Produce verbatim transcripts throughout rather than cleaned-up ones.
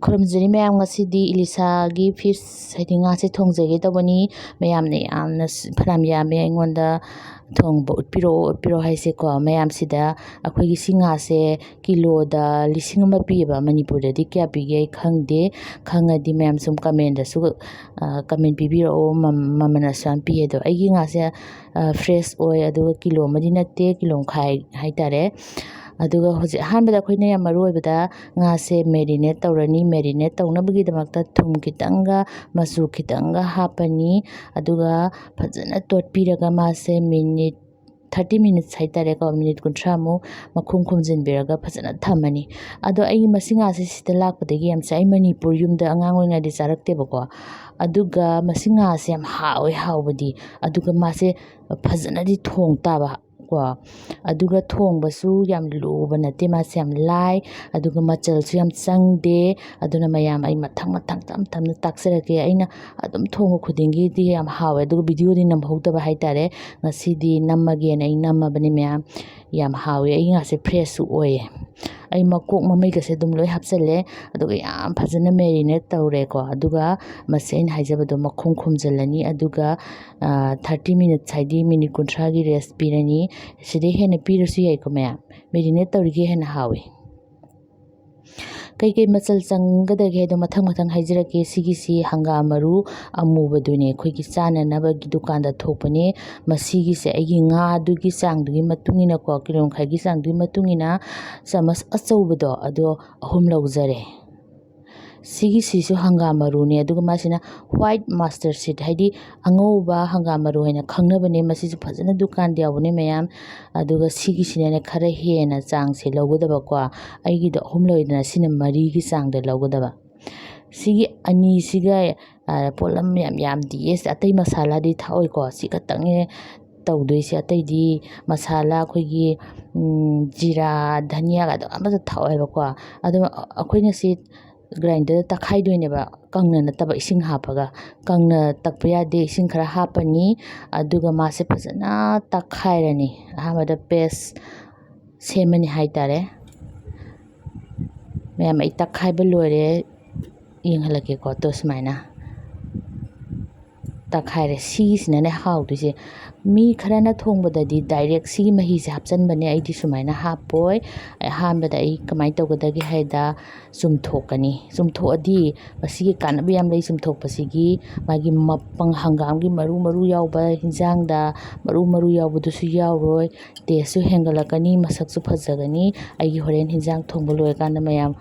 ꯈꯨꯔꯨꯝꯖꯔꯤ ꯃꯌꯥꯝ, ꯉꯁꯤꯗꯤ ꯏꯂꯤꯁꯥꯒꯤ ꯐꯤꯁ, ꯍꯥꯏꯗꯤ ꯉꯥꯁꯦ ꯊꯣꯡꯖꯒꯦ ꯇꯧꯕꯅꯤ꯫ ꯃꯌꯥꯝꯅ ꯌꯥꯝꯅ ꯐꯅꯌꯥꯝ ꯌꯥꯝꯃꯦ ꯑꯩꯉꯣꯟꯗ ꯊꯣꯡꯕ ꯎꯠꯄꯤꯔꯛꯑꯣ, ꯎꯠꯄꯤꯔꯛꯑꯣ ꯍꯥꯏꯁꯦꯀꯣ꯫ ꯃꯌꯥꯝꯁꯤꯗ ꯑꯩꯈꯣꯏꯒꯤ ꯁꯤ ꯉꯥꯁꯦ ꯀꯤꯂꯣꯗ ꯂꯤꯁꯤꯡ ꯑꯃ ꯄꯤꯌꯦꯕ꯫ ꯃꯅꯤꯄꯨꯔꯗꯗꯤ ꯀꯌꯥ ꯄꯤꯒꯦ ꯑꯩ ꯈꯪꯗꯦ꯫ ꯈꯪꯉꯗꯤ ꯃꯌꯥꯝ ꯁꯨꯝ ꯀꯃꯦꯟꯗꯁꯨ, ꯑ, ꯀꯃꯦꯟ ꯄꯤꯕꯤꯔꯛꯑꯣ꯫ ꯃꯃꯜ ꯑꯁꯨꯛ ꯌꯥꯝ ꯄꯤꯌꯦ꯫ ꯑꯗꯣ ꯑꯩꯒꯤ ꯉꯥꯁꯦ, ꯑ, ꯐ꯭ꯔꯦꯁ ꯑꯣꯏ, ꯑꯗꯨꯒ ꯀꯤꯂꯣ ꯑꯃꯗꯤ ꯅꯠꯇꯦ, ꯀꯤꯂꯣ ꯃꯈꯥꯏ ꯍꯥꯏꯇꯥꯔꯦ꯫ ꯑꯗꯨꯒ ꯍꯧꯖꯤꯛ ꯑꯍꯥꯟꯕꯗ ꯑꯩꯈꯣꯏꯅ ꯌꯥꯝ ꯃꯔꯨ ꯑꯣꯏꯕꯗ ꯉꯥꯁꯦ ꯃꯦꯔꯤꯅꯦꯠ ꯇꯧꯔꯅꯤ꯫ ꯃꯦꯔꯤꯅꯦꯠ ꯇꯧꯅꯕꯒꯤꯗꯃꯛꯇ ꯊꯨꯝ ꯈꯤꯇꯪꯒ ꯃꯆꯨ ꯈꯤꯇꯪꯒ ꯍꯥꯞꯄꯅꯤ꯫ ꯑꯗꯨꯒ ꯐꯖꯅ ꯇꯣꯠꯄꯤꯔꯒ ꯃꯥꯁꯦ ꯃꯤꯅꯤꯠ ꯊꯥꯔꯇꯤ ꯃꯤꯅꯤꯠꯁ ꯍꯥꯏꯇꯥꯔꯦꯀꯣ, ꯃꯤꯅꯤꯠ ꯀꯨꯟꯊ꯭ꯔꯥꯃꯨꯛ ꯃꯈꯨꯝ ꯈꯨꯝꯖꯤꯟꯕꯤꯔꯒ ꯐꯖꯅ ꯊꯝꯃꯅꯤ꯫ ꯑꯗꯣ ꯑꯩ ꯃꯁꯤ ꯉꯥꯁꯦ ꯁꯤꯗ ꯂꯥꯛꯄꯗꯒꯤ ꯌꯥꯝ ꯆꯥꯏ꯫ ꯑꯩ ꯃꯅꯤꯄꯨꯔ ꯌꯨꯝꯗ ꯑꯉꯥꯡ ꯑꯣꯏꯔꯤꯉꯩꯗꯤ ꯆꯥꯔꯛꯇꯦꯕꯀꯣ꯫ ꯑꯗꯨꯒ ꯃꯁꯤ ꯉꯥꯁꯦ ꯌꯥꯝ ꯍꯥꯎꯋꯦ, ꯍꯥꯎꯕꯗꯤ꯫ ꯑꯗꯨꯒ ꯃꯥꯁꯦ ꯐꯖꯅꯗꯤ ꯊꯣꯡ ꯇꯥꯕ ꯀꯣ꯫ ꯑꯗꯨꯒ ꯊꯣꯡꯕꯁꯨ ꯌꯥꯝ ꯂꯨꯕ ꯅꯠꯇꯦ, ꯃꯥꯁꯦ ꯌꯥꯝ ꯂꯥꯏ꯫ ꯑꯗꯨꯒ ꯃꯆꯜꯁꯨ ꯌꯥꯝ ꯆꯪꯗꯦ꯫ ꯑꯗꯨꯅ ꯃꯌꯥꯝ, ꯑꯩ ꯃꯊꯪ ꯃꯊꯪ ꯇꯞ ꯇꯞꯅ ꯇꯥꯛꯆꯔꯛꯀꯦ꯫ ꯑꯩꯅ ꯑꯗꯨꯝ ꯊꯣꯡꯕ ꯈꯨꯗꯤꯡꯒꯤꯗꯤ ꯌꯥꯝ ꯍꯥꯎꯋꯦ, ꯑꯗꯨꯒ ꯚꯤꯗꯤꯑꯣꯗꯤ ꯅꯝꯍꯧꯗꯕ ꯍꯥꯏꯇꯥꯔꯦ꯫ ꯉꯁꯤꯗꯤ ꯅꯝꯃꯒꯦꯅ ꯑꯩ ꯅꯝꯃꯕꯅꯤ ꯃꯌꯥꯝ꯫ ꯌꯥꯝ ꯍꯥꯎꯋꯦ, ꯑꯩ ꯉꯥꯁꯦ ꯐ꯭ꯔꯦꯁꯁꯨ ꯑꯣꯏꯌꯦ꯫ ꯑꯩ ꯃꯀꯣꯛ ꯃꯃꯩꯒꯁꯦ ꯑꯗꯨꯝ ꯂꯣꯏ ꯍꯥꯞꯆꯜꯂꯦ꯫ ꯑꯗꯨꯒ ꯌꯥꯝ ꯐꯖꯅ ꯃꯦꯔꯤꯅꯦꯠ ꯇꯧꯔꯦꯀꯣ꯫ ꯑꯗꯨꯒ ꯃꯁꯤ ꯑꯩꯅ ꯍꯥꯏꯖꯕꯗꯣ ꯃꯈꯨꯝ ꯈꯨꯝꯖꯤꯜꯂꯅꯤ꯫ ꯑꯗꯨꯒ, ꯑ, ꯊꯥꯔꯇꯤ ꯃꯤꯅꯤꯠꯁ, ꯍꯥꯏꯗꯤ ꯃꯤꯅꯤꯠ ꯀꯨꯟꯊ꯭ꯔꯥꯒꯤ ꯔꯦꯁ ꯄꯤꯔꯅꯤ꯫ ꯁꯤꯗꯩ ꯍꯦꯟꯅ ꯄꯤꯔꯁꯨ ꯌꯥꯏꯀꯣ ꯃꯌꯥꯝ, ꯃꯦꯔꯤꯅꯦꯠ ꯇꯧꯔꯤꯒꯩ ꯍꯦꯟꯅ ꯍꯥꯎꯋꯤ꯫ ꯀꯩꯀꯩ ꯃꯆꯜ ꯆꯪꯒꯗꯒꯦ ꯍꯥꯏꯗꯣ ꯃꯊꯪ ꯃꯊꯪ ꯍꯥꯏꯖꯔꯛꯀꯦ꯫ ꯁꯤꯒꯤꯁꯤ ꯍꯪꯒꯥꯝ ꯃꯔꯨ ꯑꯃꯨꯕꯗꯨꯅꯦ, ꯑꯩꯈꯣꯏꯒꯤ ꯆꯥꯅꯅꯕꯒꯤ ꯗꯨꯀꯥꯟꯗ ꯊꯣꯛꯄꯅꯦ꯫ ꯃꯁꯤꯒꯤꯁꯦ ꯑꯩꯒꯤ ꯉꯥꯗꯨꯒꯤ ꯆꯥꯡꯗꯨꯒꯤ ꯃꯇꯨꯡ ꯏꯟꯅꯀꯣ, ꯀꯤꯂꯣ ꯃꯈꯥꯏꯒꯤ ꯆꯥꯡꯗꯨꯒꯤ ꯃꯇꯨꯡ ꯏꯟꯅ ꯆꯥꯃꯁ ꯑꯆꯧꯕꯗꯣ ꯑꯗꯣ ꯑꯍꯨꯝ ꯂꯧꯖꯔꯦ꯫ ꯁꯤꯒꯤꯁꯤꯁꯨ ꯍꯪꯒꯥꯝ ꯃꯔꯨꯅꯦ, ꯑꯗꯨꯒ ꯃꯥꯁꯤꯅ white mustard seed, ꯍꯥꯏꯗꯤ ꯑꯉꯧꯕ ꯍꯪꯒꯥꯝ ꯃꯔꯨ ꯍꯥꯏꯅ ꯈꯪꯅꯕꯅꯦ꯫ ꯃꯁꯤꯁꯨ ꯐꯖꯅ ꯗꯨꯀꯥꯟꯗ ꯌꯥꯎꯕꯅꯦ ꯃꯌꯥꯝ꯫ ꯑꯗꯨꯒ ꯁꯤꯒꯤꯁꯤꯅꯅꯦ ꯈꯔ ꯍꯦꯟꯅ ꯆꯥꯡꯁꯦ ꯂꯧꯒꯗꯕꯀꯣ꯫ ꯑꯩꯒꯤꯗꯣ ꯑꯍꯨꯝ ꯂꯧꯔꯤꯗꯅ, ꯁꯤꯅ ꯃꯔꯤꯒꯤ ꯆꯥꯡꯗ ꯂꯧꯒꯗꯕ꯫ ꯁꯤꯒꯤ ꯑꯅꯤꯁꯤꯒ, ꯑ, ꯄꯣꯠꯂꯝ ꯌꯥꯝ ꯌꯥꯝꯗꯤꯌꯦ꯫ ꯑꯇꯩ ꯃꯁꯥꯂꯥꯗꯤ ꯊꯥꯛꯑꯣꯏꯀꯣ꯫ ꯁꯤ ꯈꯛꯇꯪꯅꯦ ꯇꯧꯗꯣꯏꯁꯦ꯫ ꯑꯇꯩꯗꯤ ꯃꯁꯥꯂꯥ ꯑꯩꯈꯣꯏꯒꯤ, ꯎꯝ, ꯖꯤꯔꯥ, ꯙꯅꯤꯌꯥꯒꯗꯣ ꯑꯃꯠꯇ ꯊꯥꯛꯑꯣꯏꯕꯀꯣ꯫ ꯑꯗꯣ ꯑꯩꯈꯣꯏꯅ ꯁꯤ ꯒ꯭ꯔꯥꯏꯟꯗꯔꯗ ꯇꯛꯈꯥꯏꯗꯣꯏꯅꯦꯕ, ꯀꯪꯅ ꯅꯠꯇꯕ, ꯏꯁꯤꯡ ꯍꯥꯞꯄꯒ꯫ ꯀꯪꯅ ꯇꯛꯄ ꯌꯥꯗꯦ, ꯏꯁꯤꯡ ꯈꯔ ꯍꯥꯞꯄꯅꯤ꯫ ꯑꯗꯨꯒ ꯃꯥꯁꯦ ꯐꯖꯅ ꯇꯛꯈꯥꯏꯔꯅꯤ꯫ ꯑꯍꯥꯟꯕꯗ ꯄꯦꯁ ꯁꯦꯝꯃꯅꯤ ꯍꯥꯏꯇꯥꯔꯦ꯫ ꯃꯌꯥꯝ, ꯑꯩ ꯇꯛꯈꯥꯏꯕ ꯂꯣꯏꯔꯦ꯫ ꯌꯦꯡꯍꯜꯂꯛꯀꯦꯀꯣ꯫ ꯇꯣ, ꯁꯨꯃꯥꯏꯅ ꯇꯛꯈꯥꯏꯔꯦ꯫ ꯁꯤꯁꯤꯅꯅꯦ ꯍꯥꯎꯗꯣꯏꯁꯦ꯫ ꯃꯤ ꯈꯔꯅ ꯊꯣꯡꯕꯗꯗꯤ direct ꯁꯤꯒꯤ ꯃꯍꯤꯁꯦ ꯍꯥꯞꯆꯤꯟꯕꯅꯦ꯫ ꯑꯩꯗꯤ ꯁꯨꯃꯥꯏꯅ ꯍꯥꯞꯄꯣꯏ꯫ ꯑꯍꯥꯟꯕꯗ ꯑꯩ ꯀꯃꯥꯏꯅ ꯇꯧꯒꯗꯒꯦ ꯍꯥꯏꯗ, ꯆꯨꯝꯊꯣꯛꯀꯅꯤ꯫ ꯆꯨꯝꯊꯣꯛꯑꯗꯤ ꯃꯁꯤꯒꯤ ꯀꯥꯟꯅꯕ ꯌꯥꯝ ꯂꯩ꯫ ꯆꯨꯝꯊꯣꯛꯄꯁꯤꯒꯤ ꯃꯥꯒꯤ ꯃꯄꯪ, ꯍꯪꯒꯥꯝꯒꯤ ꯃꯔꯨ ꯃꯔꯨ ꯌꯥꯎꯕ ꯍꯤꯟꯖꯥꯡꯗ ꯃꯔꯨ ꯃꯔꯨ ꯌꯥꯎꯕꯗꯨꯁꯨ ꯌꯥꯎꯔꯣꯏ꯫ Tasteꯁꯨ ꯍꯦꯟꯒꯠꯂꯛꯀꯅꯤ, ꯃꯁꯛꯁꯨ ꯐꯖꯒꯅꯤ꯫ ꯑꯩꯒꯤ ꯍꯣꯔꯦꯟ ꯍꯤꯟꯖꯥꯡ ꯊꯣꯡꯕ ꯂꯣꯏꯔꯀꯥꯟꯗ ꯃꯌꯥꯝ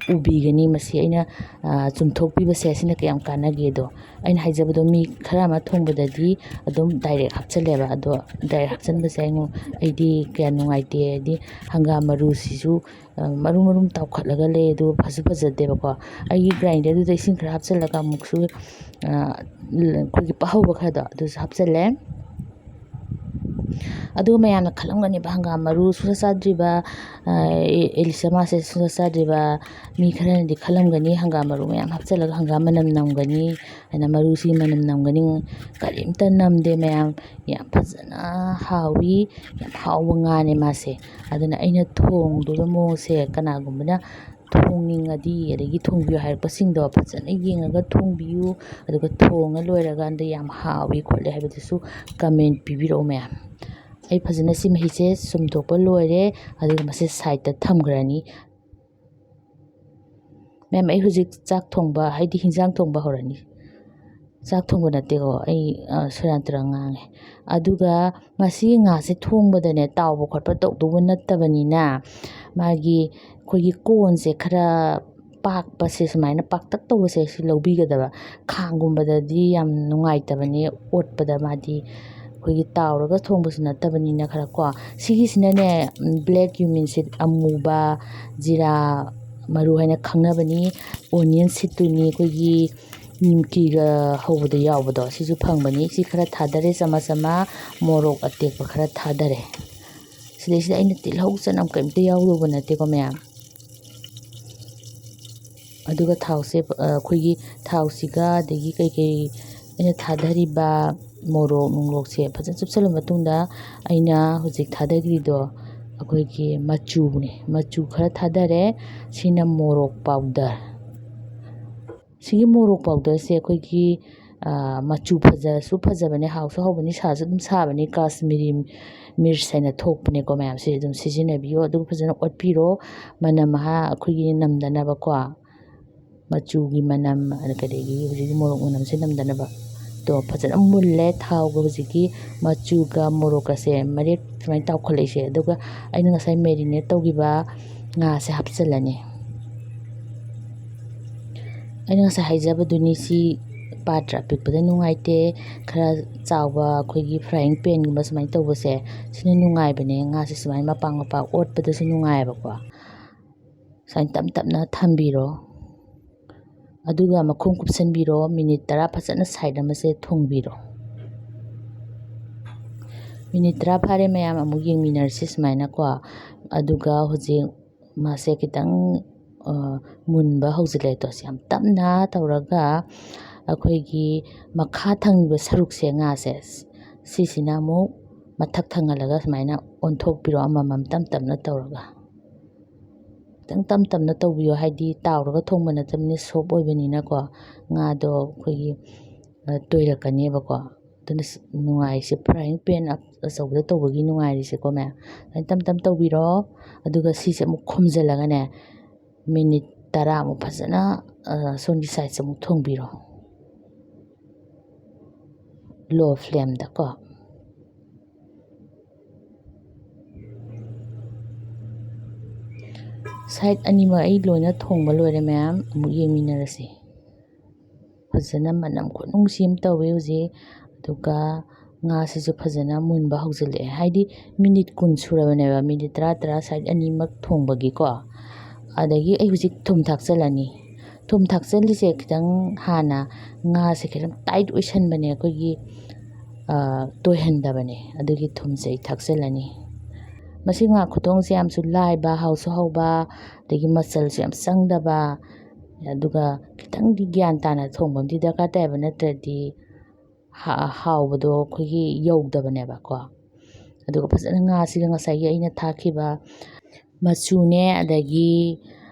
ꯎꯕꯤꯒꯅꯤ꯫ ꯃꯁꯤ ꯑꯩꯅ, ꯑ, ꯆꯨꯝꯊꯣꯛꯄꯤꯕꯁꯦ, ꯑꯁꯤꯅ ꯀꯌꯥꯝ ꯀꯥꯟꯅꯒꯦꯗꯣ꯫ ꯑꯩꯅ ꯍꯥꯏꯖꯕꯗꯣ, ꯃꯤ ꯈꯔ ꯑꯃ ꯊꯣꯡꯕꯗꯗꯤ ꯑꯗꯨꯝ direct ꯍꯥꯞꯆꯜꯂꯦꯕ꯫ ꯑꯗꯣ direct ꯍꯥꯞꯆꯟꯕꯁꯦ ꯑꯩꯉꯣꯟ-, ꯑꯩꯗꯤ ꯀꯌꯥ ꯅꯨꯡꯉꯥꯏꯇꯦ꯫ ꯍꯥꯏꯗꯤ ꯍꯪꯒꯥꯝ ꯃꯔꯨꯁꯤꯁꯨ, ꯑ, ꯃꯔꯨꯝ ꯃꯔꯨꯝ ꯇꯥꯎꯈꯠꯂꯒ ꯂꯩ, ꯑꯗꯨꯒ ꯐꯁꯨ ꯐꯖꯗꯦꯕꯀꯣ꯫ ꯑꯩꯒꯤ grinderꯗꯨꯗ ꯏꯁꯤꯡ ꯈꯔ ꯍꯥꯞꯆꯜꯂꯒ ꯑꯃꯨꯛꯁꯨ, ꯑ, ꯑꯩꯈꯣꯏꯒꯤ ꯄꯥꯍꯧꯕ ꯈꯔꯗꯣ ꯑꯗꯨꯁꯨ ꯍꯥꯞꯆꯜꯂꯦ꯫ ꯑꯗꯨꯒ ꯃꯌꯥꯝꯅ ꯈꯜꯂꯝꯒꯅꯦꯕ, ꯍꯪꯒꯥꯝ ꯃꯔꯨ ꯁꯨꯡꯆꯥ ꯆꯥꯗ꯭ꯔꯤꯕ, ꯑ, ꯑꯦ-, ꯑꯦꯂꯤꯁꯥ ꯃꯥꯁꯦ ꯁꯨꯡꯆꯥ ꯆꯥꯗ꯭ꯔꯤꯕ ꯃꯤ ꯈꯔꯅꯗꯤ ꯈꯜꯂꯝꯒꯅꯤ, ꯍꯪꯒꯥꯝ ꯃꯔꯨ ꯃꯌꯥꯝ ꯍꯥꯞꯆꯤꯜꯂꯒ ꯍꯪꯒꯥꯝ ꯃꯅꯝ ꯅꯝꯒꯅꯤ ꯍꯥꯏꯅ꯫ ꯃꯔꯨꯁꯤ ꯃꯅꯝ ꯅꯝꯒꯅꯤ? ꯀꯔꯤꯝꯇ ꯅꯝꯗꯦ ꯃꯌꯥꯝ, ꯌꯥꯝ ꯐꯖꯅ ꯍꯥꯎꯏ, ꯌꯥꯝ ꯍꯥꯎꯕ ꯉꯥꯅꯦ ꯃꯥꯁꯦ꯫ ꯑꯗꯨꯅ ꯑꯩꯅ ꯊꯣꯡꯗꯣꯏꯕ ꯃꯑꯣꯡꯁꯦ ꯀꯅꯥꯒꯨꯝꯕꯅ ꯊꯣꯡꯅꯤꯡꯉꯗꯤ, ꯑꯗꯒꯤ ꯊꯣꯡꯕꯤꯌꯨ ꯍꯥꯏꯔꯛꯄꯁꯤꯡꯗꯣ ꯐꯖꯅ ꯌꯦꯡꯉꯒ ꯊꯣꯡꯕꯤꯌꯨ꯫ ꯑꯗꯨꯒ ꯊꯣꯡꯉ ꯂꯣꯏꯔꯀꯥꯟꯗ ꯌꯥꯝ ꯍꯥꯎꯏ ꯈꯣꯠꯂꯤ ꯍꯥꯏꯕꯗꯨꯁꯨ comment ꯄꯤꯕꯤꯔꯛꯑꯣ ꯃꯌꯥꯝ꯫ ꯑꯩ ꯐꯖꯅ ꯁꯤ ꯃꯍꯤꯁꯦ ꯁꯨꯝꯗꯣꯛꯄ ꯂꯣꯏꯔꯦ, ꯑꯗꯨꯒ ꯃꯁꯤ sideꯇ ꯊꯝꯈ꯭ꯔꯅꯤ꯫ ꯃꯦꯝ, ꯑꯩ ꯍꯧꯖꯤꯛ ꯆꯥꯛ ꯊꯣꯡꯕ, ꯍꯥꯏꯗꯤ ꯍꯤꯟꯖꯥꯡ ꯊꯣꯡꯕ ꯍꯧꯔꯅꯤ꯫ ꯆꯥꯛ ꯊꯣꯡꯕ ꯅꯠꯇꯦꯀꯣ, ꯑꯩ, ꯑ, ꯁꯦꯔꯥꯟ ꯇꯨꯔꯥꯟ ꯉꯥꯡꯉꯦ꯫ ꯑꯗꯨꯒ ꯃꯁꯤ ꯉꯥꯁꯦ ꯊꯣꯡꯕꯗꯅꯦ, ꯇꯥꯎꯕ ꯈꯣꯠꯄ ꯇꯧꯗꯧꯕ ꯅꯠꯇꯕꯅꯤꯅ, ꯃꯥꯒꯤ ꯑꯩꯈꯣꯏꯒꯤ ꯀꯣꯟꯁꯦ ꯈꯔ ꯄꯥꯛꯄꯁꯦ, ꯁꯨꯃꯥꯏꯅ ꯄꯥꯛꯇꯛ ꯇꯧꯕꯁꯦ ꯁꯤ ꯂꯧꯕꯤꯒꯗꯕ꯫ ꯈꯥꯡꯒꯨꯝꯕꯗꯗꯤ ꯌꯥꯝ ꯅꯨꯡꯉꯥꯏꯇꯕꯅꯦ ꯑꯣꯠꯄꯗ, ꯃꯥꯗꯤ ꯑꯩꯈꯣꯏꯒꯤ ꯇꯥꯎꯔꯒ ꯊꯣꯡꯕꯁꯨ ꯅꯠꯇꯕꯅꯤꯅ ꯈꯔ ꯀꯣ꯫ ꯁꯤꯒꯤꯁꯤꯅꯅꯦ, ꯎꯝ, black cumin seed ꯑꯃꯨꯕ, ꯖꯤꯔꯥ ꯃꯔꯨ ꯍꯥꯏꯅ ꯈꯪꯅꯕꯅꯤ꯫ Onion seedꯇꯨꯅꯤ, ꯑꯩꯈꯣꯏꯒꯤ ꯅꯤꯝꯀꯤꯒ ꯍꯧꯕꯗ ꯌꯥꯎꯕꯗꯣ, ꯁꯤꯁꯨ ꯐꯪꯕꯅꯤ꯫ ꯁꯤ ꯈꯔ ꯊꯥꯗꯔꯦ, ꯆꯃꯁ ꯑꯃ, ꯃꯣꯔꯣꯛ ꯑꯇꯦꯛꯄ ꯈꯔ ꯊꯥꯗꯔꯦ꯫ ꯁꯤꯗꯩꯁꯤꯗ ꯑꯩꯅ ꯇꯤꯜꯍꯧ ꯆꯅꯝ ꯀꯔꯤꯝꯇ ꯌꯥꯎꯗꯧꯕ ꯅꯠꯇꯦꯀꯣ ꯃꯌꯥꯝ꯫ ꯑꯗꯨꯒ ꯊꯥꯎꯁꯦ, ꯑ, ꯑꯩꯈꯣꯏꯒꯤ ꯊꯥꯎꯁꯤꯒ ꯑꯗꯒꯤ ꯀꯩꯀꯩ ꯑꯩꯅ ꯊꯥꯗꯔꯤꯕ ꯃꯣꯔꯣꯛ ꯅꯨꯡꯂꯣꯛꯁꯦ ꯐꯖꯅ ꯆꯨꯞꯁꯜꯂ ꯃꯇꯨꯡꯗ, ꯑꯩꯅ ꯍꯧꯖꯤꯛ ꯊꯥꯗꯈ꯭ꯔꯤꯗꯣ, ꯑꯩꯈꯣꯏꯒꯤ ꯃꯆꯨꯅꯦ, ꯃꯆꯨ ꯈꯔ ꯊꯥꯗꯔꯦ꯫ ꯁꯤꯅ ꯃꯣꯔꯣꯛ ꯄꯥꯎꯗꯔ꯫ ꯁꯤꯒꯤ ꯃꯣꯔꯣꯛ ꯄꯥꯎꯗꯔꯁꯦ ꯑꯩꯈꯣꯏꯒꯤ ꯃꯆꯨ ꯐꯖꯁꯨ ꯐꯖꯕꯅꯦ, ꯍꯥꯎꯁꯨ ꯍꯥꯎꯕꯅꯤ, ꯁꯥꯁꯨ ꯑꯗꯨꯝ ꯁꯥꯕꯅꯤ꯫ ꯀꯥꯁꯃꯤꯔꯤ ꯃꯤꯔꯆ ꯍꯥꯏꯅ ꯊꯣꯛꯄꯅꯦꯀꯣ ꯃꯌꯥꯝꯁꯦ꯫ ꯑꯗꯨꯝ ꯁꯤꯖꯤꯟꯅꯕꯤꯌꯣ꯫ ꯑꯗꯨꯒ ꯐꯖꯅ ꯑꯣꯠꯄꯤꯔꯣ, ꯃꯅꯝ ꯃꯍꯥ ꯑꯩꯈꯣꯏꯒꯤ ꯅꯝꯗꯅꯕꯀꯣ꯫ ꯃꯆꯨꯒꯤ ꯃꯅꯝ, ꯑꯗꯒꯤ ꯍꯧꯖꯤꯛꯀꯤ ꯃꯣꯔꯣꯛ ꯃꯅꯝꯁꯦ ꯅꯝꯗꯅꯕ꯫ ꯇꯣ ꯐꯖꯅ ꯃꯨꯜꯂꯦ꯫ ꯊꯥꯎꯒ ꯍꯧꯖꯤꯛꯀꯤ ꯃꯆꯨꯒ ꯃꯣꯔꯣꯛꯀꯁꯦ ꯃꯔꯦꯛ ꯁꯨꯃꯥꯏꯅ ꯇꯥꯎꯈꯠꯂꯛꯏꯁꯦ꯫ ꯑꯗꯨꯒ ꯑꯩꯅ ꯉꯁꯥꯏ marinate ꯇꯧꯈꯤꯕ ꯉꯥꯁꯦ ꯍꯥꯞꯆꯤꯜꯂꯅꯤ꯫ ꯑꯩꯅ ꯉꯁꯥꯏ ꯍꯥꯏꯖꯕꯗꯨꯅꯤ, ꯁꯤ ꯄꯥꯇ꯭ꯔ ꯑꯄꯤꯛꯄꯗ ꯅꯨꯡꯉꯥꯏꯇꯦ, ꯈꯔ ꯆꯥꯎꯕ ꯑꯩꯈꯣꯏꯒꯤ frying panꯒꯨꯝꯕ ꯁꯨꯃꯥꯏꯅ ꯇꯧꯕꯁꯦ, ꯁꯤꯅ ꯅꯨꯡꯉꯥꯏꯕꯅꯦ꯫ ꯉꯥꯁꯦ ꯁꯨꯃꯥꯏꯅ ꯃꯄꯥꯛ ꯃꯄꯥꯛ ꯑꯣꯠꯄꯗꯁꯨ ꯅꯨꯡꯉꯥꯏꯌꯦꯕꯀꯣ꯫ ꯁꯨꯃꯥꯏꯅ ꯇꯞ ꯇꯞꯅ ꯊꯝꯕꯤꯔꯣ꯫ ꯑꯗꯨꯒ ꯃꯈꯨꯝ ꯀꯨꯞꯁꯟꯕꯤꯔꯣ꯫ Minute ꯇꯔꯥ ꯐꯖꯅ side ꯑꯃꯁꯦ ꯊꯣꯡꯕꯤꯔꯣ꯫ Minute ꯇꯔꯥ ꯐꯥꯔꯦ ꯃꯌꯥꯝ, ꯑꯃꯨꯛ ꯌꯦꯡꯃꯤꯟꯅꯔꯁꯤ ꯁꯨꯃꯥꯏꯅꯀꯣ꯫ ꯑꯗꯨꯒ ꯍꯧꯖꯤꯛ ꯃꯥꯁꯦ ꯈꯤꯇꯪ ꯃꯨꯟꯕ ꯍꯧꯖꯤꯜꯂꯛꯑꯦ꯫ ꯇꯣ ꯁꯤ ꯌꯥꯝ ꯇꯞꯅ ꯇꯧꯔꯒ ꯑꯩꯈꯣꯏꯒꯤ ꯃꯈꯥ ꯊꯪꯕ ꯁꯔꯨꯛꯁꯦ, ꯉꯥꯁꯦ, ꯁꯤꯁꯤꯅ ꯑꯃꯨꯛ ꯃꯊꯛ ꯊꯪꯍꯜꯂꯒ ꯁꯨꯃꯥꯏꯅ ꯑꯣꯟꯊꯣꯛꯄꯤꯔꯣ, ꯑꯃꯃꯝ ꯇꯞ ꯇꯞꯅ ꯇꯧꯔꯒ꯫ ꯈꯤꯇꯪ ꯇꯞ ꯇꯞꯅ ꯇꯧꯕꯤꯌꯣ, ꯍꯥꯏꯗꯤ ꯇꯥꯎꯔꯒ ꯊꯣꯡꯕ ꯅꯠꯇꯕꯅꯤꯅ soft ꯑꯣꯏꯕꯅꯤꯅꯀꯣ, ꯉꯥꯗꯣ ꯑꯩꯈꯣꯏꯒꯤ ꯇꯣꯏꯔꯛꯀꯅꯦꯕꯀꯣ꯫ ꯑꯗꯨꯅ ꯅꯨꯡꯉꯥꯏꯔꯤꯁꯦ frying pan ꯑꯆꯧꯕꯗ ꯇꯧꯕꯒꯤ ꯅꯨꯡꯉꯥꯏꯔꯤꯁꯦꯀꯣ ꯃꯌꯥꯝ꯫ ꯑꯗꯨꯃꯥꯏꯅ ꯇꯞ ꯇꯞ ꯇꯧꯕꯤꯔꯣ꯫ ꯑꯗꯨꯒ ꯁꯤꯁꯦ ꯑꯃꯨꯛ ꯈꯨꯝꯖꯤꯜꯂꯒꯅꯦ, minute ꯇꯔꯥꯃꯨꯛ ꯐꯖꯅ ꯁꯣꯝꯒꯤ sideꯁꯦ ꯑꯃꯨꯛ ꯊꯣꯡꯕꯤꯔꯣ, low flameꯗꯀꯣ꯫ Side ꯑꯅꯤꯃꯛ ꯑꯩ ꯂꯣꯏꯅ ꯊꯣꯡꯕ ꯂꯣꯏꯔꯦ ꯃꯌꯥꯝ, ꯑꯃꯨꯛ ꯌꯦꯡꯃꯤꯟꯅꯔꯁꯤ꯫ ꯐꯖꯅ ꯃꯅꯝ ꯈꯨꯅꯨꯡꯁꯤ ꯑꯃ ꯇꯧꯋꯦ ꯍꯧꯖꯤꯛ꯫ ꯑꯗꯨꯒ ꯉꯥꯁꯤꯁꯨ ꯐꯖꯅ ꯃꯨꯟꯕ ꯍꯧꯖꯤꯜꯂꯛꯑꯦ, ꯍꯥꯏꯗꯤ minute ꯀꯨꯟ ꯁꯨꯔꯕꯅꯦꯕ, minute ꯇꯔꯥ ꯇꯔꯥ side ꯑꯅꯤꯃꯛ ꯊꯣꯡꯕꯒꯤꯀꯣ꯫ ꯑꯗꯒꯤ ꯑꯩ ꯍꯧꯖꯤꯛ ꯊꯨꯝ ꯊꯥꯛꯆꯜꯂꯅꯤ꯫ ꯊꯨꯝ ꯊꯥꯛꯆꯜꯂꯤꯁꯦ ꯈꯤꯇꯪ ꯍꯥꯟꯅ ꯉꯥꯁꯦ ꯈꯤꯇꯪ tight ꯑꯣꯏꯁꯟꯕꯅꯦ ꯑꯩꯈꯣꯏꯒꯤ, ꯇꯣꯏꯍꯟꯗꯕꯅꯦ꯫ ꯑꯗꯨꯒꯤ ꯊꯨꯝꯁꯦ ꯑꯩ ꯊꯥꯛꯆꯜꯂꯅꯤ꯫ ꯃꯁꯤ ꯉꯥ ꯈꯨꯊꯣꯡꯁꯦ ꯌꯥꯝꯁꯨ ꯂꯥꯏꯕ, ꯍꯥꯎꯁꯨ ꯍꯥꯎꯕ, ꯑꯗꯒꯤ ꯃꯆꯜꯁꯨ ꯌꯥꯝ ꯆꯪꯗꯕ, ꯑꯗꯨꯒ ꯈꯤꯇꯪꯗꯤ ꯒ꯭ꯌꯥꯟ ꯇꯥꯅ ꯊꯣꯡꯕ ꯑꯃꯗꯤ ꯗꯔꯀꯥꯔ ꯇꯥꯏꯌꯦꯕ, ꯅꯠꯇ꯭ꯔꯗꯤ ꯍꯥꯎꯕꯗꯣ ꯑꯩꯈꯣꯏꯒꯤ ꯌꯧꯗꯕꯅꯦꯕꯀꯣ꯫ ꯑꯗꯨꯒ ꯐꯖꯅ ꯉꯥꯁꯤꯒ ꯉꯁꯥꯏꯒꯤ ꯑꯩꯅ ꯊꯥꯛꯈꯤꯕ ꯃꯆꯨꯅꯦ, ꯑꯗꯒꯤ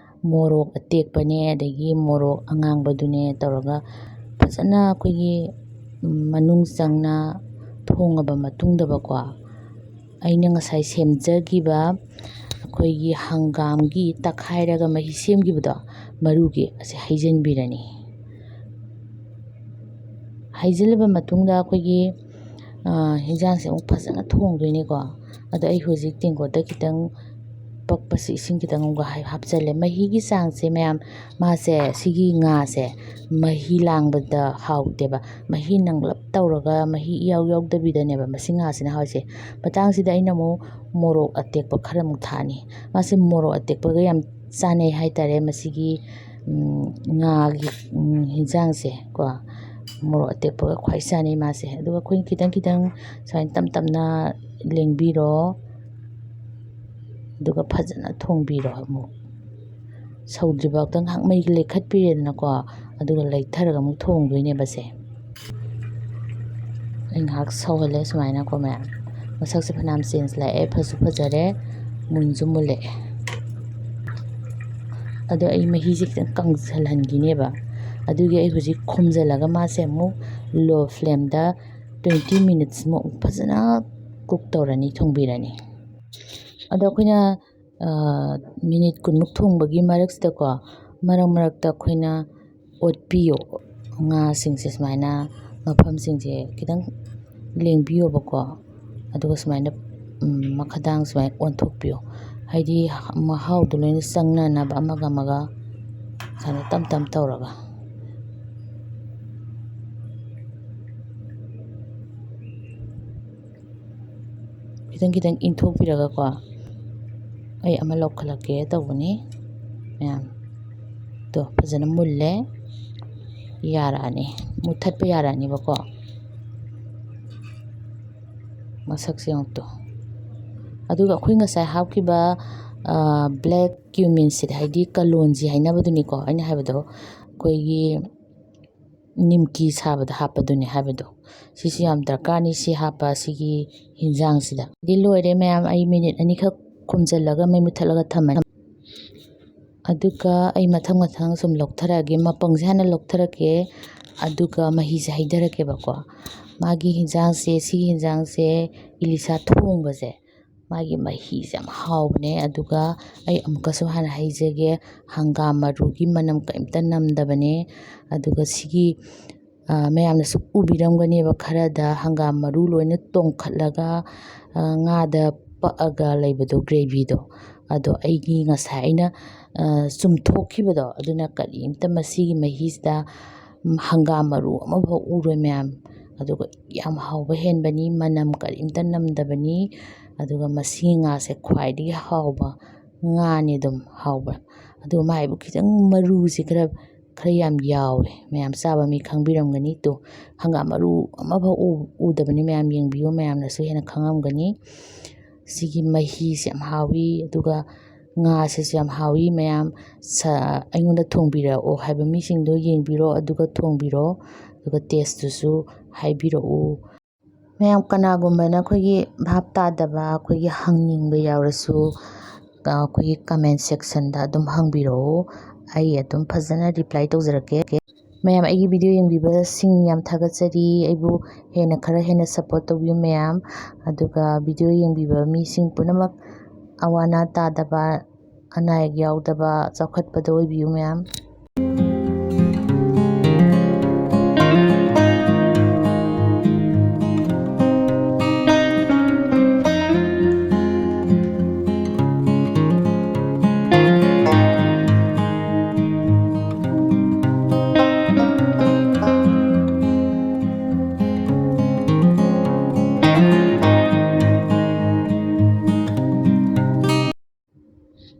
ꯃꯣꯔꯣꯛ ꯑꯇꯦꯛꯄꯅꯦ, ꯑꯗꯒꯤ ꯃꯣꯔꯣꯛ ꯑꯉꯥꯡꯕꯗꯨꯅꯦ ꯇꯧꯔꯒ ꯐꯖꯅ ꯑꯩꯈꯣꯏꯒꯤ ꯃꯅꯨꯡ ꯆꯪꯅ ꯊꯣꯡꯉꯕ ꯃꯇꯨꯡꯗꯕꯀꯣ, ꯑꯩꯅ ꯉꯁꯥꯏ ꯁꯦꯝꯖꯈꯤꯕ ꯑꯩꯈꯣꯏꯒꯤ ꯍꯪꯒꯥꯝꯒꯤ ꯇꯛꯈꯥꯏꯔꯒ ꯃꯍꯤ ꯁꯦꯝꯈꯤꯕꯗꯣ, ꯃꯔꯨꯒꯤ, ꯑꯁꯤ ꯍꯩꯖꯤꯟꯕꯤꯔꯅꯤ꯫ ꯍꯩꯖꯤꯜꯂꯕ ꯃꯇꯨꯡꯗ ꯑꯩꯈꯣꯏꯒꯤ, ꯑ, ꯍꯤꯟꯖꯥꯡꯁꯦ ꯑꯃꯨꯛ ꯐꯖꯅ ꯊꯣꯡꯗꯣꯏꯅꯤꯀꯣ꯫ ꯑꯗꯣ ꯑꯩ ꯍꯧꯖꯤꯛ ꯇꯦꯡꯀꯣꯠꯇ ꯈꯤꯇꯪ ꯄꯛꯄꯁꯤ ꯏꯁꯤꯡ ꯈꯤꯇꯪ ꯑꯃꯨꯛꯀ ꯍꯥꯏ-, ꯍꯥꯞꯆꯜꯂꯦ꯫ ꯃꯍꯤꯒꯤ ꯆꯥꯡꯁꯦ ꯃꯌꯥꯝ, ꯃꯥꯁꯦ, ꯁꯤꯒꯤ ꯉꯥꯁꯦ ꯃꯍꯤ ꯂꯥꯡꯕꯗ ꯍꯥꯎꯇꯦꯕ꯫ ꯃꯍꯤ ꯅꯪꯂꯞ ꯇꯧꯔꯒ ꯃꯍꯤ ꯏꯌꯥꯎ ꯌꯥꯎꯗꯕꯤꯗꯅꯦꯕ ꯃꯁꯤ ꯉꯥꯁꯤꯅ ꯍꯥꯎꯔꯤꯁꯦ꯫ ꯃꯇꯥꯡꯁꯤꯗ ꯑꯩꯅ ꯑꯃꯨꯛ ꯃꯣꯔꯣꯛ ꯑꯇꯦꯛꯄ ꯈꯔ ꯑꯃꯨꯛ ꯊꯥꯛꯑꯅꯤ꯫ ꯃꯥꯁꯦ ꯃꯣꯔꯣꯛ ꯑꯇꯦꯛꯄꯒ ꯌꯥꯝ ꯆꯥꯅꯩ ꯍꯥꯏꯇꯥꯔꯦ꯫ ꯃꯁꯤꯒꯤ, ꯎꯝ, ꯉꯥꯒꯤ, ꯎꯝ, ꯍꯤꯟꯖꯥꯡꯁꯦ ꯀꯣ, ꯃꯣꯔꯣꯛ ꯑꯇꯦꯛꯄꯒ ꯈ꯭ꯋꯥꯏ ꯆꯥꯅꯩ ꯃꯥꯁꯦ꯫ ꯑꯗꯨꯒ ꯑꯩꯈꯣꯏꯅ ꯈꯤꯇꯪ ꯈꯤꯇꯪ ꯁꯨꯃꯥꯏꯅ ꯇꯞ ꯇꯞꯅ ꯂꯦꯡꯕꯤꯔꯣ꯫ ꯑꯗꯨꯒ ꯐꯖꯅ ꯊꯣꯡꯕꯤꯔꯣ꯫ ꯑꯃꯨꯛ ꯁꯧꯗ꯭ꯔꯤꯐꯥꯎꯗ ꯉꯥꯏꯍꯥꯛ ꯃꯩ ꯂꯩꯈꯠꯄꯤꯔꯦꯗꯅꯀꯣ, ꯑꯗꯨꯒ ꯂꯩꯊꯔꯒ ꯑꯃꯨꯛ ꯊꯣꯡꯗꯣꯏꯅꯦꯕ ꯁꯦ꯫ ꯑꯩ ꯉꯥꯏꯍꯥꯛ ꯁꯧꯍꯜꯂꯦ ꯁꯨꯃꯥꯏꯅꯀꯣ ꯃꯌꯥꯝ꯫ ꯃꯁꯛꯁꯦ ꯐꯅꯌꯥꯝ change ꯂꯥꯛꯑꯦ, ꯐꯁꯨ ꯐꯖꯔꯦ, ꯃꯨꯟꯁꯨ ꯃꯨꯜꯂꯛꯑꯦ꯫ ꯑꯗꯣ ꯑꯩ ꯃꯍꯤꯁꯦ ꯈꯤꯇꯪ ꯀꯪꯁꯤꯜꯍꯟꯈꯤꯅꯦꯕ꯫ ꯑꯗꯨꯒꯤ ꯑꯩ ꯍꯧꯖꯤꯛ ꯈꯨꯝꯖꯤꯜꯂꯒ ꯃꯥꯁꯦ ꯑꯃꯨꯛ low flameꯗ twenty minutes ꯃꯨꯛ ꯐꯖꯅ cook ꯇꯧꯔꯅꯤ, ꯊꯣꯡꯕꯤꯔꯅꯤ꯫ ꯑꯗꯣ ꯑꯩꯈꯣꯏꯅ, ꯑ, minute ꯀꯨꯟꯃꯨꯛ ꯊꯣꯡꯕꯒꯤ ꯃꯔꯛꯁꯤꯗꯀꯣ, ꯃꯔꯛ ꯃꯔꯛꯇ ꯑꯩꯈꯣꯏꯅ ꯑꯣꯠꯄꯤꯌꯣ꯫ ꯉꯥꯁꯤꯡꯁꯦ ꯁꯨꯃꯥꯏꯅ ꯃꯐꯝꯁꯤꯡꯁꯦ ꯈꯤꯇꯪ ꯂꯦꯡꯕꯤꯌꯣꯕꯀꯣ꯫ ꯑꯗꯨꯒ ꯁꯨꯃꯥꯏꯅ, ꯎꯝ, ꯃꯈꯥꯗꯥꯡ ꯁꯨꯃꯥꯏꯅ ꯑꯣꯟꯊꯣꯛꯄꯤꯌꯣ꯫ ꯍꯥꯏꯗꯤ ꯃꯍꯥꯎꯗꯣ ꯂꯣꯏꯅ ꯆꯪꯅꯅꯕ ꯑꯃꯒ ꯑꯃꯒ ꯁꯨꯃꯥꯏꯅ ꯇꯞ ꯇꯞ ꯇꯧꯔꯒ꯫ ꯈꯤꯇꯪ ꯈꯤꯇꯪ ꯏꯪꯊꯣꯛꯄꯤꯔꯒꯀꯣ, ꯑꯩ ꯑꯃ ꯂꯧꯈꯠꯂꯛꯀꯦ ꯇꯧꯕꯅꯤ ꯃꯌꯥꯝ꯫ ꯇꯣ, ꯐꯖꯅ ꯃꯨꯜꯂꯦ, ꯌꯥꯔꯛꯑꯅꯤ, ꯃꯨꯠꯊꯠꯄ ꯌꯥꯔꯛꯑꯅꯤꯕꯀꯣ꯫ ꯃꯁꯛꯁꯦ ꯌꯦꯡꯉꯨ ꯇꯣ꯫ ꯑꯗꯨꯒ ꯑꯩꯈꯣꯏ ꯉꯁꯥꯏ ꯍꯥꯞꯈꯤꯕ, ꯑ, black cumin seed, ꯍꯥꯏꯗꯤ ꯀꯂꯣꯟꯖꯤ ꯍꯥꯏꯅꯕꯗꯨꯅꯤꯀꯣ ꯑꯩꯅ ꯍꯥꯏꯕꯗꯣ, ꯑꯩꯈꯣꯏꯒꯤ ꯅꯤꯝꯀꯤ ꯁꯥꯕꯗ ꯍꯥꯞꯄꯗꯨꯅꯦ ꯍꯥꯏꯕꯗꯣ꯫ ꯁꯤꯁꯨ ꯌꯥꯝ ꯗꯔꯀꯥꯔꯅꯤ, ꯁꯤ ꯍꯥꯞꯄ ꯁꯤꯒꯤ ꯍꯤꯟꯖꯥꯡꯁꯤꯗ꯫ ꯗꯤ ꯂꯣꯏꯔꯦ ꯃꯌꯥꯝ, ꯑꯩ ꯃꯤꯅꯤꯠ ꯑꯅꯤꯈꯛ ꯈꯨꯝꯖꯤꯜꯂꯒ ꯃꯩ ꯃꯨꯠꯊꯠꯂꯒ ꯊꯝꯃꯅꯤ꯫ ꯑꯗꯨꯒ ꯑꯩ ꯃꯊꯪ ꯃꯊꯪ ꯁꯨꯝ ꯂꯧꯊꯔꯛꯑꯒꯦ꯫ ꯃꯄꯪꯁꯦ ꯍꯥꯟꯅ ꯂꯧꯊꯔꯛꯀꯦ, ꯑꯗꯨꯒ ꯃꯍꯤꯁꯦ ꯍꯩꯊꯔꯛꯀꯦꯕꯀꯣ꯫ ꯃꯥꯒꯤ ꯍꯤꯟꯖꯥꯡꯁꯦ, ꯁꯤꯒꯤ ꯍꯤꯟꯖꯥꯡꯁꯦ ꯏꯂꯤꯁꯥ ꯊꯣꯡꯕꯁꯦ, ꯃꯥꯒꯤ ꯃꯍꯤꯁꯦ ꯌꯥꯝ ꯍꯥꯎꯕꯅꯦ꯫ ꯑꯗꯨꯒ ꯑꯩ ꯑꯃꯨꯛꯀꯁꯨ ꯍꯥꯟꯅ ꯍꯩꯖꯒꯦ, ꯍꯪꯒꯥꯝ ꯃꯔꯨꯒꯤ ꯃꯅꯝ ꯀꯔꯤꯝꯇ ꯅꯝꯗꯕꯅꯦ꯫ ꯑꯗꯨꯒ ꯁꯤꯒꯤ, ꯑ, ꯃꯌꯥꯝꯅꯁꯨ ꯎꯕꯤꯔꯝꯒꯅꯦꯕ, ꯈꯔꯗ ꯍꯪꯒꯥꯝ ꯃꯔꯨ ꯂꯣꯏꯅ ꯇꯣꯡꯈꯠꯂꯒ, ꯑ, ꯉꯥꯗ ꯄꯛꯑꯒ ꯂꯩꯕꯗꯣ, ꯒ꯭ꯔꯦꯚꯤꯗꯣ꯫ ꯑꯗꯣ ꯑꯩꯒꯤ ꯉꯁꯥꯏ ꯑꯩꯅ, ꯑ, ꯆꯨꯝꯊꯣꯛꯈꯤꯕꯗꯣ, ꯑꯗꯨꯅ ꯀꯔꯤꯝꯇ ꯃꯁꯤꯒꯤ ꯃꯍꯤꯁꯤꯗ, ꯎꯝ, ꯍꯪꯒꯥꯝ ꯃꯔꯨ ꯑꯃꯐꯥꯎ ꯎꯔꯣꯏ ꯃꯌꯥꯝ꯫ ꯑꯗꯨꯒ ꯌꯥꯝ ꯍꯥꯎꯕ ꯍꯦꯟꯕꯅꯤ, ꯃꯅꯝ ꯀꯔꯤꯝꯇ ꯅꯝꯗꯕꯅꯤ꯫ ꯑꯗꯨꯒ ꯃꯁꯤꯒꯤ ꯉꯥꯁꯦ ꯈ꯭ꯋꯥꯏꯗꯒꯤ ꯍꯥꯎꯕ ꯉꯥꯅꯤ, ꯑꯗꯨꯝ ꯍꯥꯎꯕ꯫ ꯑꯗꯨꯒ ꯃꯥꯏꯕꯨ ꯈꯤꯇꯪ ꯃꯔꯨꯁꯦ ꯈꯔ, ꯈꯔ ꯌꯥꯝ ꯌꯥꯎꯋꯦ꯫ ꯃꯌꯥꯝ ꯆꯥꯕ ꯃꯤ ꯈꯪꯕꯤꯔꯝꯒꯅꯤ꯫ ꯇꯨ, ꯍꯪꯒꯥꯝ ꯃꯔꯨ ꯑꯃꯐꯥꯎ ꯎ-, ꯎꯗꯕꯅꯤ꯫ ꯃꯌꯥꯝ ꯌꯦꯡꯕꯤꯌꯨ, ꯃꯌꯥꯝꯅꯁꯨ ꯍꯦꯟꯅ ꯈꯪꯉꯝꯒꯅꯤ꯫ ꯁꯤꯒꯤ ꯃꯍꯤꯁꯦ ꯌꯥꯝ ꯍꯥꯎꯋꯤ, ꯑꯗꯨꯒ ꯉꯥꯁꯤꯁꯨ ꯌꯥꯝ ꯍꯥꯎꯋꯤ꯫ ꯃꯌꯥꯝ ꯁ-, ꯑꯩꯉꯣꯟꯗ ꯊꯣꯡꯕꯤꯔꯛꯑꯣ ꯍꯥꯏꯕ ꯃꯤꯁꯤꯡꯗꯣ ꯌꯦꯡꯕꯤꯔꯣ, ꯑꯗꯨꯒ ꯊꯣꯡꯕꯤꯔꯣ, ꯑꯗꯨꯒ ꯇꯦꯁꯇꯨꯁꯨ ꯍꯥꯏꯕꯤꯔꯛꯎ꯫ ꯃꯌꯥꯝ ꯀꯅꯥꯒꯨꯝꯕꯅ ꯑꯩꯈꯣꯏꯒꯤ ꯚꯥꯞ ꯇꯥꯗꯕ, ꯑꯩꯈꯣꯏꯒꯤ ꯍꯪꯅꯤꯡꯕ ꯌꯥꯎꯔꯁꯨ, ꯑ, ꯑꯩꯈꯣꯏꯒꯤ comment sectionꯗ ꯑꯗꯨꯝ ꯍꯪꯕꯤꯔꯛꯎ, ꯑꯩ ꯑꯗꯨꯝ ꯐꯖꯅ reply ꯇꯧꯖꯔꯛꯀꯦ꯫ ꯃꯌꯥꯝ ꯑꯩꯒꯤ video ꯌꯦꯡꯕꯤꯕꯁꯤꯡ ꯌꯥꯝ ꯊꯥꯒꯠꯆꯔꯤ, ꯑꯩꯕꯨ ꯍꯦꯟꯅ, ꯈꯔ ꯍꯦꯟꯅ support ꯇꯧꯕꯤꯌꯨ ꯃꯌꯥꯝ꯫ ꯑꯗꯨꯒ video ꯌꯦꯡꯕꯤꯕ ꯃꯤꯁꯤꯡ ꯄꯨꯝꯅꯃꯛ ꯑꯋꯥ ꯑꯅꯥ ꯇꯥꯗꯕ, ꯑꯅꯥ ꯑꯌꯦꯛ ꯌꯥꯎꯗꯕ, ꯆꯥꯎꯈꯠꯄꯗ ꯑꯣꯏꯕꯤꯌꯨ ꯃꯌꯥꯝ꯫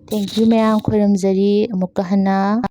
Thank you ꯃꯌꯥꯝ, ꯈꯣꯏꯔꯝꯖꯔꯤ ꯑꯃꯨꯛꯀ ꯍꯟꯅ꯫